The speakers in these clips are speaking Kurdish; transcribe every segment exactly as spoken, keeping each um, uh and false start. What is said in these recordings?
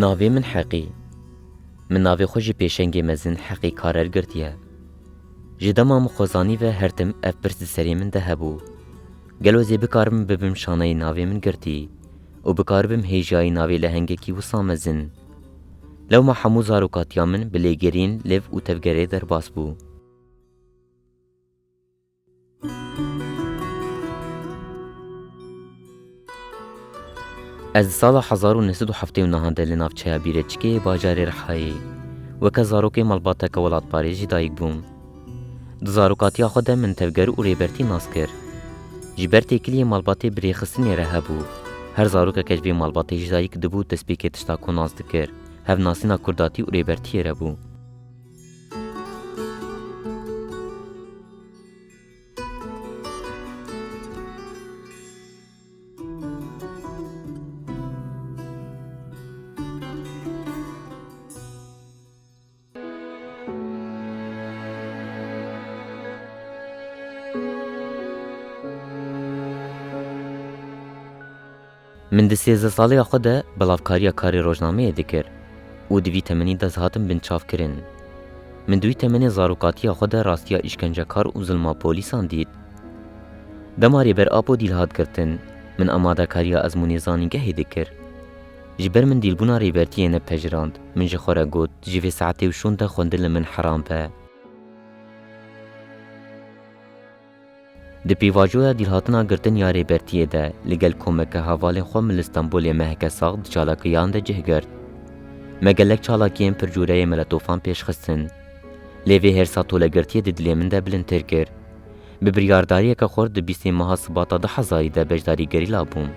Navê min Heqî. Min navê xwe ji pêşengê mezin Heqî Karer girtiye. Ji dema min xwe zanî ve her tim ev pirs di serê min de hebû. Gelo ez ê bikaribim bibim şaneyê navê min girtî û bikaribim hêjayî navê lehengekî wisa mezin? Lewma hemû zarokatiya min bi lêgerîn, lêv û tevgerê derbas bû. Ez di sala hezar û neh sed û heftê û neh de li navçeya Bîreçikê yê bajarê Rihayê weke zarokê malbateke welatparêz ji dayik bûm. Di zarokatiya xwe de min tevger û rêbertî nas kir. Ji ber têkiliyê malbatê bi rêxistinê re hebû. Her zarokeke ji vê malbatê ji dayik dibû destpêkê tişta ku nas dikir, hevnasîna kurdatî û rêbertiyê re bû. Min di sêzdeh saliya xwe de belavkariya karê rojnameyê dikir û di vî temenî de ez hatim binçavkirin. Min di wî temenê zarokatiya xwe de rastiya îşkencekar û zilma polîsan dît. Dema Rêber Apo dîl hat girtin, min amadekariya ezmûnê zanîngehê dikir. Ji ber min dîlbûna rêbertiyê nepejirand. Min ji xwe re got, ji vê saetê û şûn de xwendin li min heram be. Di pêvajoya dîlhatina girtin ya rêbertiyê de li gel komeke hevalên xwe min li Stenbolê meheke sax di çalakiyan de cih girt. Me gelek çalakiyên pircûreyê me li tofan pêş xistin. Lê vê hêrsa tolegirtiyê di dilê min de bilindtir kir. Bi biryardariyeke xurt di bîstê meha Sibata du hezarî de beşdarî gerîla bûm.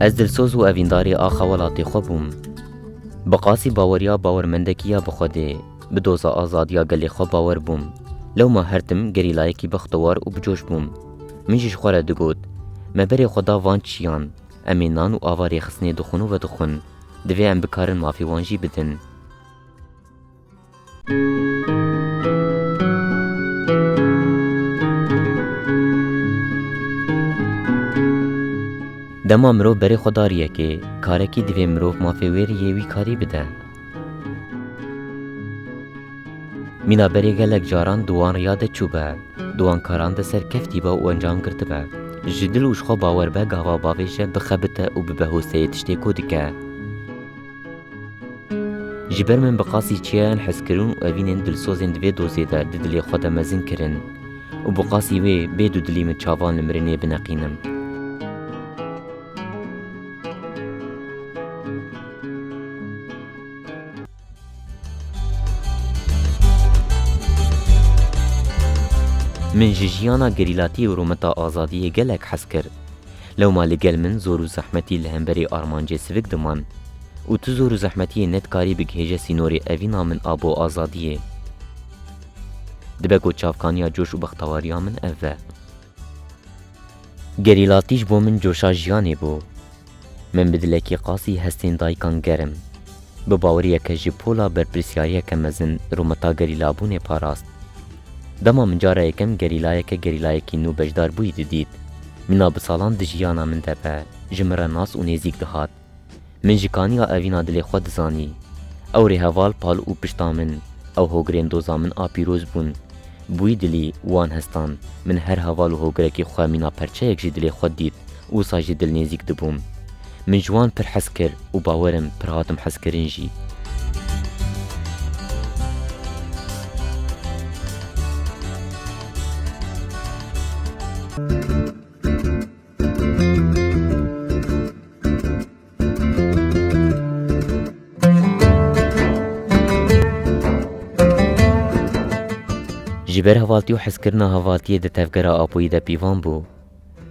Ez dilsoz û evîndarê axa welatê xwe bûm. Bi qasî baweriya bawermendekî ya bi Xwedê, bi doza azadiya gelê xwe bawer bûm. Lewma her tim gerîlayekî bextewar û bi coş bûm. Min jî ji xwe re digot, me berê xwe da van çiyan, em ê nan û ava rêxistinê dixwin û vedixwin. Divê em bikarin mafê wan jî bidin. Dema mirov berê xwe da riyekê, karekî divê mirov mafê wê riyê wî karî bide. Mîna berê gelek caran di wan riya de çûbe, di wan karan de serkeftîbe û encam girtibe. Ji dil û ji xwe bawer be, gava bavêje, bixebite û bibe hosteyê tiştê ku dike. Ji ber min bi qasî çiyayan hezkirin û evînên dilsozên di vê dozê de di dilê xwe de mezin kirin û bi qasî wê bê dudilî min çavan li mirinê bineqînim. Min ji jiyana gerîlatiyê û rûmeta azadiyê gelek hez kir. Lewma li gel min zor û zehmetî li hemberî armancê sivik diman û tu zor û zehmetiyê nedikarî bigihêje sînorê evîna min a bo azadiyê. Dibe ku çavkaniya coş û bextewariya min ev be. Gerîlatî ji bo min coşa jiyanê bû. Min bi dilekî qasî hestên dayikan germ, bi baweriyeke ji pola berpirsyariyeke mezin rûmeta gerîlabûnê parast. Dema min cara yekem gerîlayeke gerîlayekî nû beşdarbûyî didît, mîna bi salan di jiyana min de be, ji min re nas û nêzîk dihat. Min ji kaniya evîna dilê xwe dizanî. Ew rêheval pal û pişta min, ew hogirên doza min a pîroz bûn. Bi wî dilî wan hestan, min her heval û hogirekî xwe mîna perçeyek ji dilê xwe dît, wisa ji dil nêzîk dibûm. Min ji wan pir hez kir û bawer im pir hatim hezkirin jî. Ji ber hevaltî û hezkirina hevaltiyê di tevgera Apoyî de pîvan bû.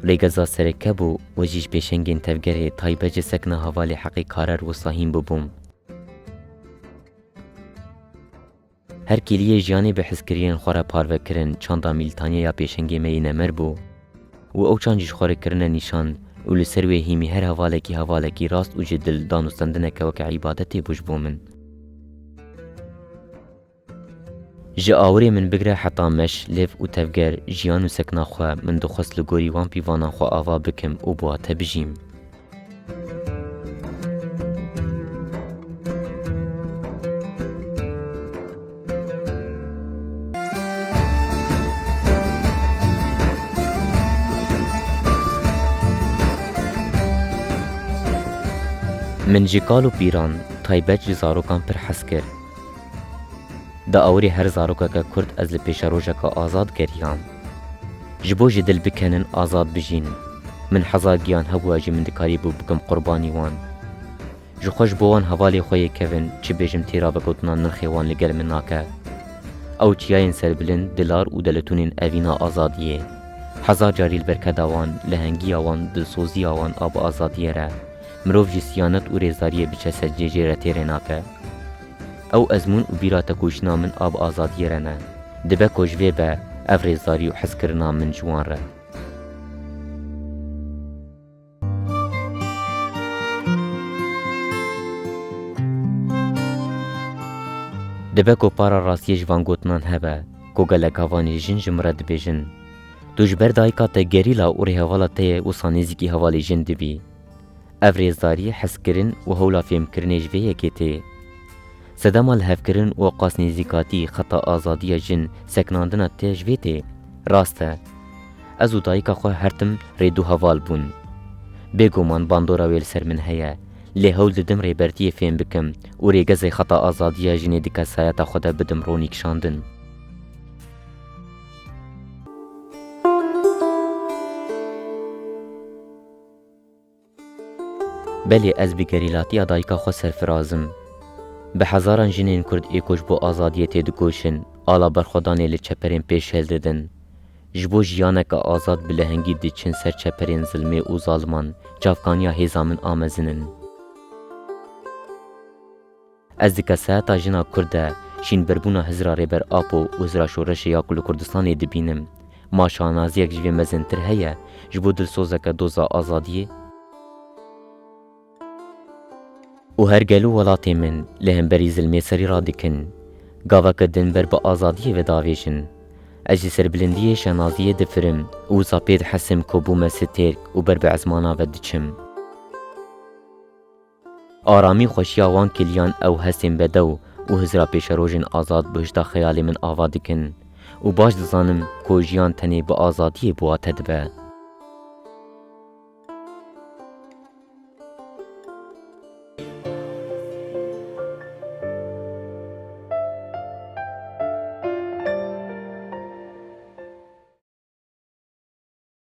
Rêgeza sereke bû û ez jî ji pêşengên tevgerê taybet ji sekna hevalê Heqî Karer wisa hîn bûbûm. Her kêliyê jiyanê bi hizkiriyên xwe re parve kirin, çanda mîltaniye ya pêşengê me yê nemir bû û ew çand jî ji xwe re kirine nîşan û li ser wê hîmî her hevalekî hevalekî rast û ji dil dan û stendineke weke îbadetê bû ji bo min. Ji awirê min bigire heta meş, lêv û tevger, jiyan û sekna xwe min dixwest li gorî wan pîvanan xwe ava bikim û bi wate bijîm. Min ji kal û pîran, taybet ji zarokan pir hez kir. Di awirê her zarokeke Kurd ez li pêşerojeke azad geriyam. Ji bo ji dil bikenin azad bijîn. Min hezar giyan hebûya jî min dikarîbû bikim qurbanî wan. Ji xwe ji bo wan hevalê xwe yê kevin, çi bêjim têra vegotina nirxê wan li gel min nake. Ew çiyayên serbilind, dilar û delitûnên evîna azadiyê. Hezar carî li ber keda wan, lehengiya wan, dilsoziya wan a bi azadiyê re. Mirov ji siyanet û rêzdariyê biçe ser cê jê re têrê nake. Ew ezmûn û bîra tekoşîna min a bi azadiyê re ne. Dibe ku ji vê be ev rêzdarî û hezkirina min ji wan re. Dibe ku para rastiyê ji van gotinan hebe, ku gelek havanê jin ji min re dibêjin, tu ji ber dayika te gerîla û rêhevala te ye wisa nêzîkî hevalê jin dibî. Ev rêzdarî, hezkirin û hewla fêmkirinê ji vê yekê tê. Sedema lihevkirin û qas nêzîkatî xeta azadiya jin sekinandina te ji vê tê. Rast e. Ez û dayika xwe her tim rê du heval bûn. Bêguman bandora wê li ser min heye. Lê hewl didim rêbertiyê fêm bikim û rêgezê xeta azadiya jinê di kesayeta xwe de bidim ronî kişandin. Belê ez bi gerîlatiya dayika xwe serfiraz im. Bi hezaran jinên Kurd ê ku ji bo azadiyê têdikoşin, ala berxwedanê li çeperên pêş hildidin. Ji bo jiyaneke azad bi lehengî diçin ser çeperên zilmê û zaliman, çavkaniya hêza min a mezin in. Ez di kesayeta jina Kurd de şînbirbûna hizra Rêber Apo û hizra şoreşê ya ku li Kurdistanê dibînim. Ma şanaziyek ji vê mezintir heye ji bo dilsozeke doza azadiyê? Û her gel û welatê min li hemberî zilmê serî radikin. Gaveke din ber bi azadiyê ve davêjin. Ez ji serbilindiyê şanaziyê difirim û wisa pê dihesim ku bûme stêrk û ber bi ezmana ve diçim. Aramî xweşiya wan kiliyan ew hestên bedew û hizra pêşerojên azad bihişta xeyalê min ava dikin û baş dizanim ku jiyan tenê bi azadiyê bi wate dibe.